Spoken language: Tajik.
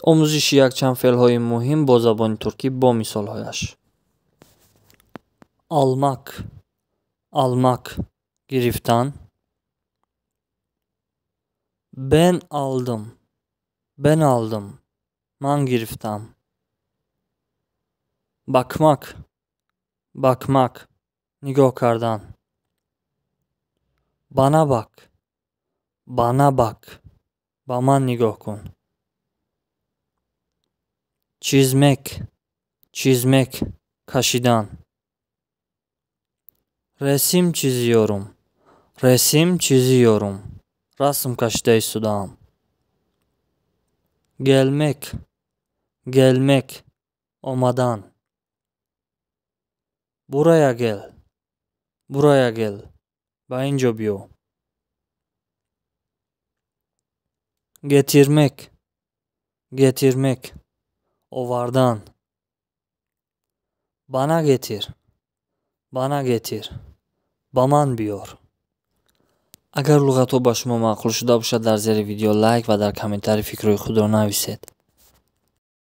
Омӯзиши якчанд феълҳои муҳим бо забони туркӣ бо мисолҳояш. Almak, almak, гирифтан. Ben aldım, ben aldım, ман гирифтам. Bakmak, bakmak, нигоҳ кардан. Bana bak, bana bak, ба ман нигоҳ кун. Çizmek, çizmek, кашидан. Resim çiziyorum, resim çiziyorum, расм кашида истодаам. Gelmek, gelmek, омадан. Buraya gel, buraya gel, ба ин ҷо биё. Getirmek, getirmek, овардан. Bana getir, bana getir, ба ман биёр. Агар луғатҳо ба шумо маъқул шуда бошад, дар зери видео лайк ва дар комментарий фикрҳои худро нависед.